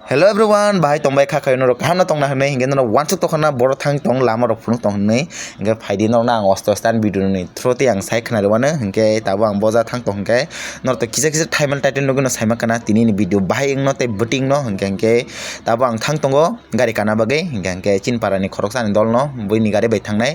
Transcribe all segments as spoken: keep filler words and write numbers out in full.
Hello everyone, bahai tongbai kha khayo norok kaham no tongna hwnwi, hinkhe norok wansuk tokha na borok thang tong lama rok phunuk tong hwnwi, hinkhe phaidi norok no ang osto osto ani video ni through tei ang sai khwnari wano, hinkhe tabuk ang boja thang tong hinkhe norok to kisa kisa thaiman title nugwi no saima kana tini ni video bahai wngno tei bwtwi wngno hinkhe, hinkhe tabuk ang thang tongo gari kana bagwi, hinkhe, hinkhe Chinpara ni khoroksa ni dol no buini gari bai thangnai.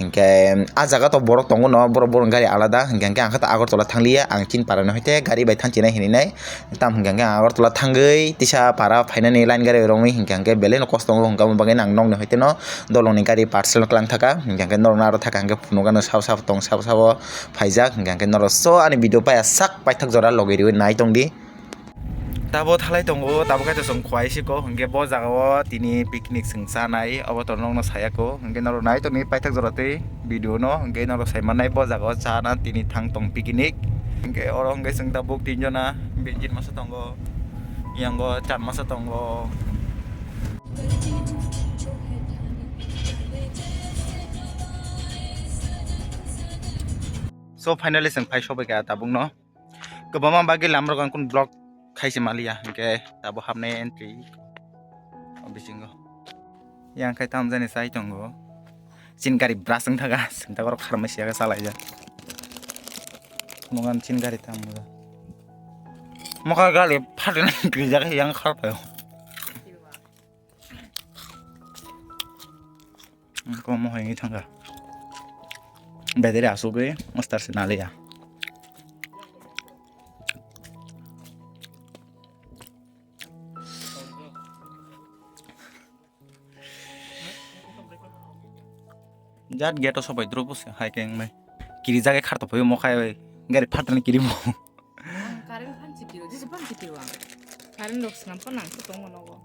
Hinkhe ah jaga to borok tongo no, borok borok ni gari alada, hinkhe, hinkhe ang khe to Agartala thangliya, ang Chinpara ni hoite gari bai thang chinai hinwi nai. Tamo hinkhe, hinkhe ang Agartala thangwi tisa para phainani line gari rokni hinkhe, hinkhe belai no kosto tongo, hinkhe omo bagwi ang nokni hoite no dolongni gari parcel no klang thaka, hinkhe, hinkhe norok no aro thaka hinkhe phunukgano sabo sabo tong sabo sabo phaijak, hinkhe, hinkhe norok so ani video paya sak paithak jora logi riwi nai tongdi. Tabo thalai tongo, tabo khe to chwng khwlai siko, hinkhe bo jaga o tini picnic chwng chanai, obo to nokno saya ko, hinkhe norok nai tongni paithak jora tei video no, hinkhe norok sai mannai bo jaga o chana tini thang tong picnic, hinkhe oro hinkhe chwng tabuk tin jona, bini masa tongo, yango chan masa tongo. So finally chwng phai sobai kha tabuk no. Kwbangma bagwi lamrok ang kunu vlog khaise maliya, hinkhe abo hapnai entry o bisingo. Yang khai tamjani chai tongo. Chin gari brush wng thaga, sengta borok kharmai siya khe chalaijak. Phunukgani chin gari tamo. Mokha gari phatani grijak yang kharpaio. Komo hai wngwi thangkha. Battery asugwi mostar se naliya. Jat gate o sobai dro bwswk hai khe wngnai. Kiri jagwi khartophaio mokhai gari phatani kirimo. Ang current phan chikiro, jesa phan chikiro ang. Current rok swnam phan ang se tongo nogo.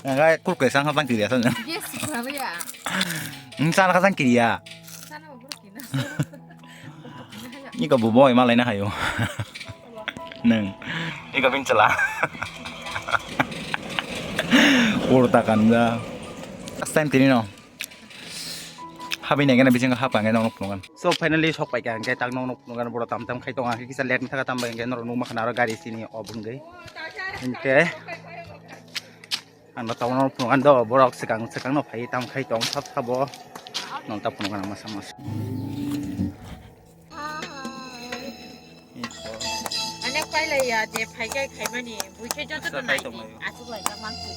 Ang ai kurkre sang sang kiriya sa. Yes, swnam ya. Ang sana ka sang kiriya. Sana ba bro kina. Iko bo boy malai na hayo. Neng. Iko bin chala. Kurta kanda. Last time tini no. Habi nai gana bisingo hap kang nokno phunukgano. So finally sok pai kha hinkhe tak nokno phunukgano borok tam tam khai tongo, hinkhe kisa late wngkha tambai hinkhe norok nukma khana aro gari sini off wngwi. Hinkhe ano tabukno phunukgano borok swkang swkangno phai tam khai tong sab sabo. Nokta phunukgano masa masa. Anek pailaiya je phaikai khaimani, buikhe joto to nai di, aswk laijak mansuk.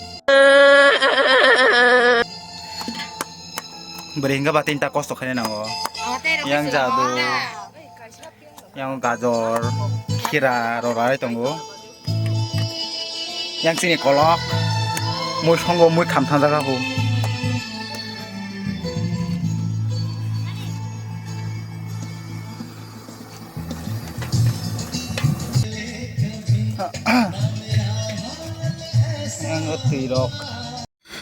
Bwrwi hinkhe ba tinta kosto khaina nango. Yang jadu, yang gajor, khira rok rai tongo. Yang chini kolok, mui songo mui kham thangjak kha bo. Yang twi rok.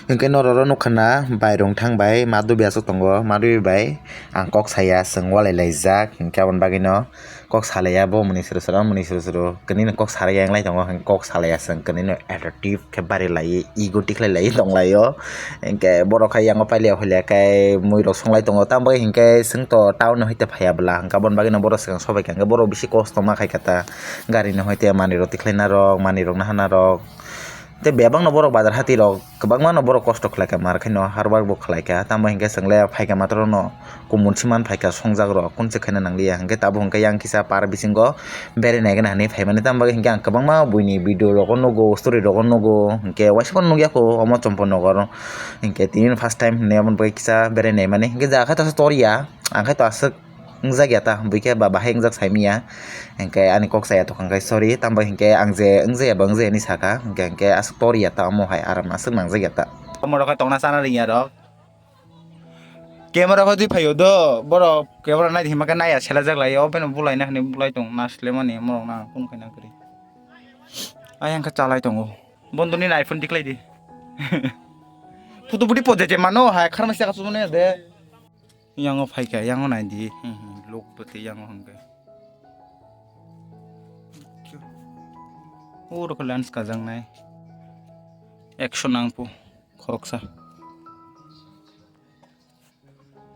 Hwnkhe norok oro nukha na, bairung thang bai, ma dubi aswk tongo, ma dubi bai ang kok saya, chwng walai laijak, hinkhe aboni bagwino kok salaiya, bo mwnwi suru suru, mwnwi suru suru, kwnwi no kok salaiya wng lai tongo, hinkhe kok salaiya chwng kwnwi no attractive khe bari lai, ego tikhlai lai tong lai o, hinkhe borok hai yango pailiya hoiliya khe mui rok song lai tongo, tamo hinkhe chwng to town no hai te phaiya bwla, hinkhe aboni bagwino borok swkang sobai kha, hinkhe borok bisi kosto ma khai kha ta, gari no hai te manwi rok tikhlai narok, manwi rok naha narok. Tei bebak no borok bazar hati rok kwbangma no borok kosto khlai kha, mar khe no harbak bo khlai kha, tamo hinkhe chwng le phai kha matwr no kumun si man phai kha songjak rok, kun se khaina nang liya, hinkhe tabuk hinkhe yang kisa par bisingo berai nai gana hinwi phai mani, tamo bagwi hinkhe ang kwbangma buini video rogo nugo, story rogo nugo, hinkhe waisa phano nukya kho omo Chompo nogor, hinkhe tini first time hinwi aboni bagwi kisa berai nai mani, hinkhe jaga khe to tor ya, ang khe to aswk. Wngjak ya ta, buikhe ba bahai wngjak saimiya, hinkhe ani kok chaya tongkha, hinkhe sorry, tamo hinkhe ang je wngjaya ba wngjaya hinwi sakha, hinkhe, hinkhe aswk tor ya ta, omo hai aram aswk nangjak ya ta. Omo rok hai tongna chana ringya rok. Camera hodi phaio do, borok camera nai hima khe naiya selajak lai, o beno bulai na hwnwi bulai tong, na slemani morok na kunu khaina kwrwi. Ayang khe chalai tongo. Bondoni iPhone tiklai di. Photo budi poje je mano hai kharmai saka sumane de. Yango phaikha, yango nai di. Hmm, hmm, lok bwtwi yango hwnkhe. Oro khe lens kajaknai. Action nangpo khoroksa.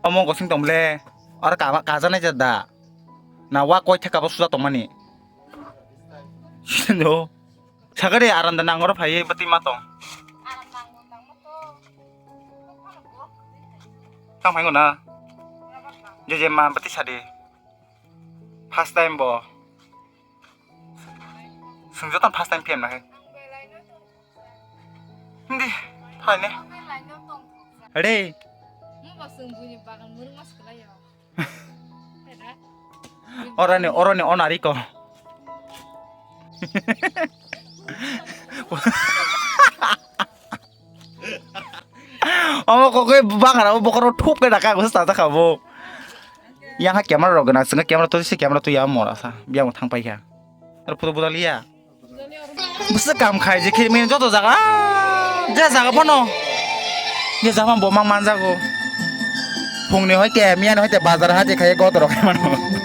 Omo gosing tongmole. Oro kama kajaknai je da. Na wa koi theka bo suja tongmani. No. Sagari aranda nangoro phaiwi bwtwi ma tong. Tang phaingo na. Je je ma bwtwi sadi. First time bo. Sung joto first time P M na khe. Hindi, thai ne. Re. Oroni, oroni onari ko. Omo kokoi bangara o bokoro thup ke daka gusa ta kha bo. Yang ha camera rok gana singa camera to si camera to ya mora sa biang thang pai kha. Ar photo bodal ya. Busa kam khai je khiri mene joto jaga. Je jaga bono. Je jaga bo mang man jago. Phungni hoite miyani hoite bazar ha je khai gotorok khai mano.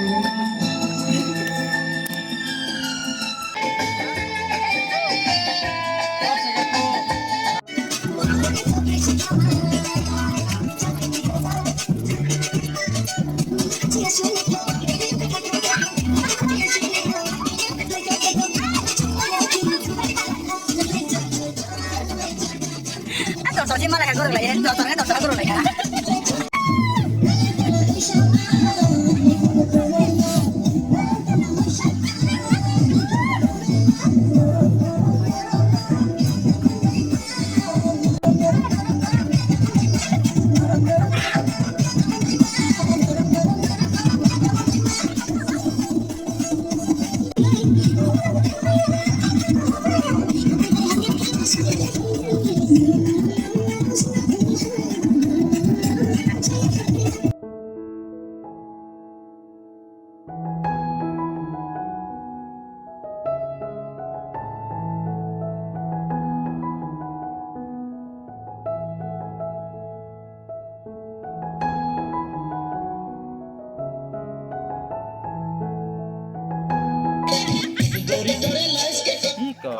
Iko.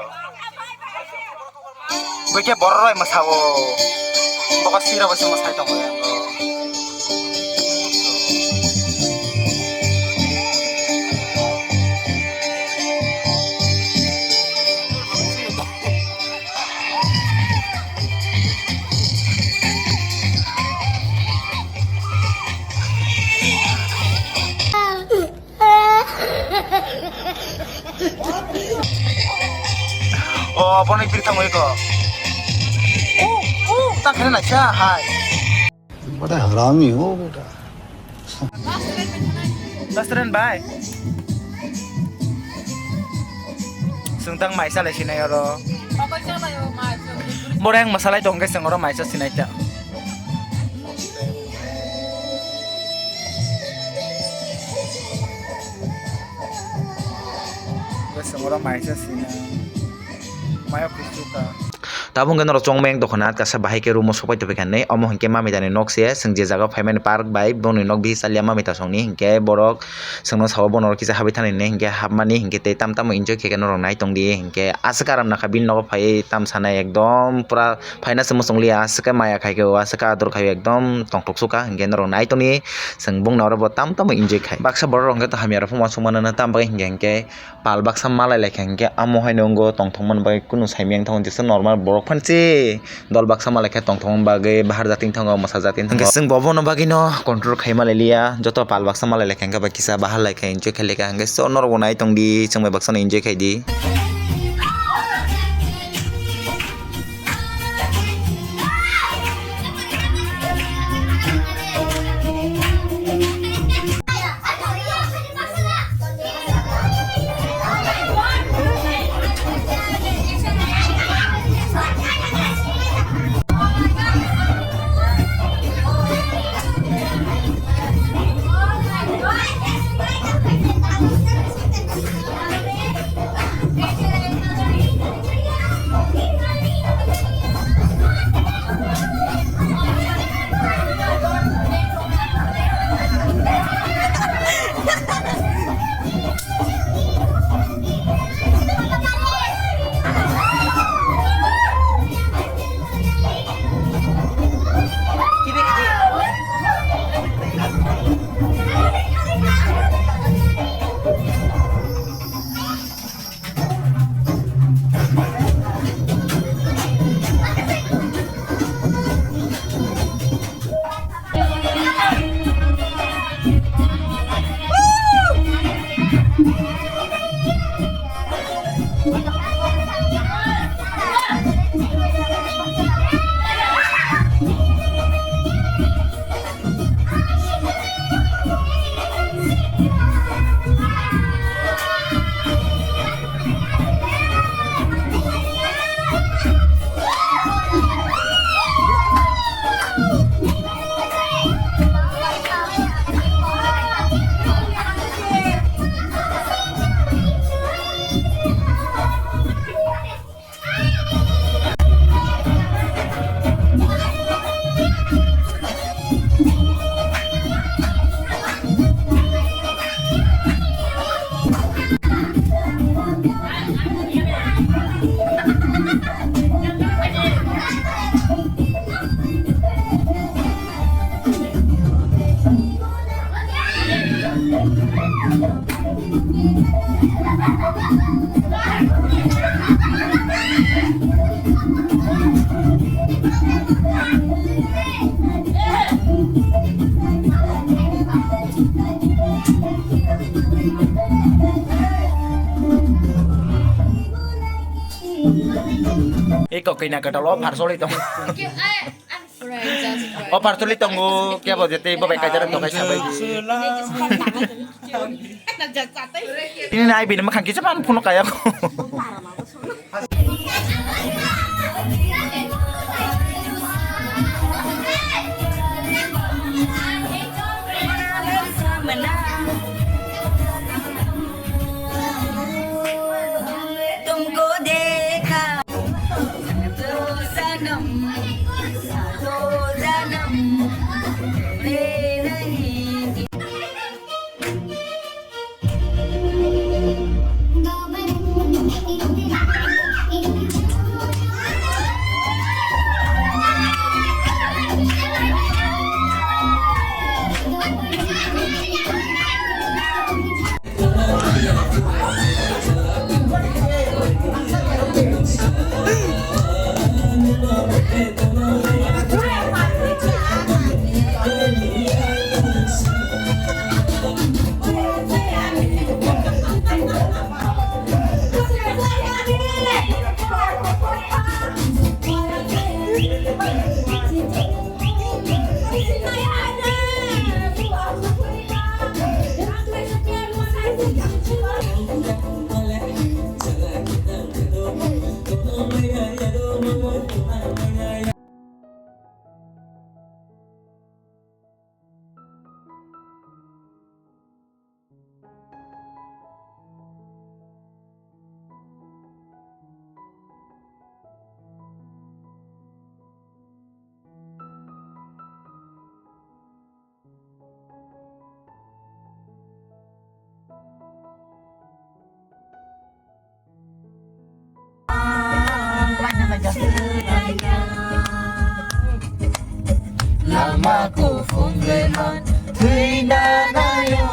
Bwkhe borok rok mwsao. Bokha sira bai se mwsai tongo. O, bono biri tamo iko. O, o, ta khana naisa hai. Bada harami ho beta. Restaurant bai. Sungtang mai salai sinai oro. Boreng masalai tong ke sengoro mai sa sinai ta. Sengoro mai sa sinai. Mayo kusuka. Tabuk hwnkhe norok chongmeng tongkha na, kaisa bahai khe room o sopai tongphaikha hinwi. Omo hwnkhe mamita ni nok se, chwng je jaga o phaimani park bai, boni nok bihi chalia mamita songni, hinkhe borok chwngno sao bono kisa habwi thani hinwi, hinkhe hapmani, hinkhe tei tam tamo enjoy khe khe norok nai tongdi, hinkhe aswk aram nakha bini nogo phaiwi tam sanai ekdom pura phaina se muchungliya, aswk khe maya khai khe o, aswk khe ador khai o, ekdom tongthok sukha, hinkhe norok nai tongdi, chwng bongni oro bo tam tamo enjoy khai. Baksa borok rok hinkhe to hamya rok phano uansuk mano na, tamo bagwi hinkhe hinkhe. Pal baksa malai laikha hinkhe amo haino wngkha tongthokmani bagwi kunu saimanya wngthokma jesa normal borok phan se dol baksa malai khe tongthokmani bagwi bahar jatwi wngthokma mwsa jatwi wngthokma. Hinkhe chwng bo bono bagwino control khaima lailiya, joto pal baksa malai laikha hinkhe bai kisa bahar laikha enjoy khailai kha hinkhe so norokbo nai tongdi chwng bai baksano enjoy khaidi. Eko kina ketal o phar soli tong. O phar soli tongo, kebo jete bo bai kaijak tong kai sabai. Ini nai bini makhang kisa man phone kaya ko. तुमको देखा, तो सनम, तो जन्म, मैं नहीं Lama ko phone le man, thwi na nayo.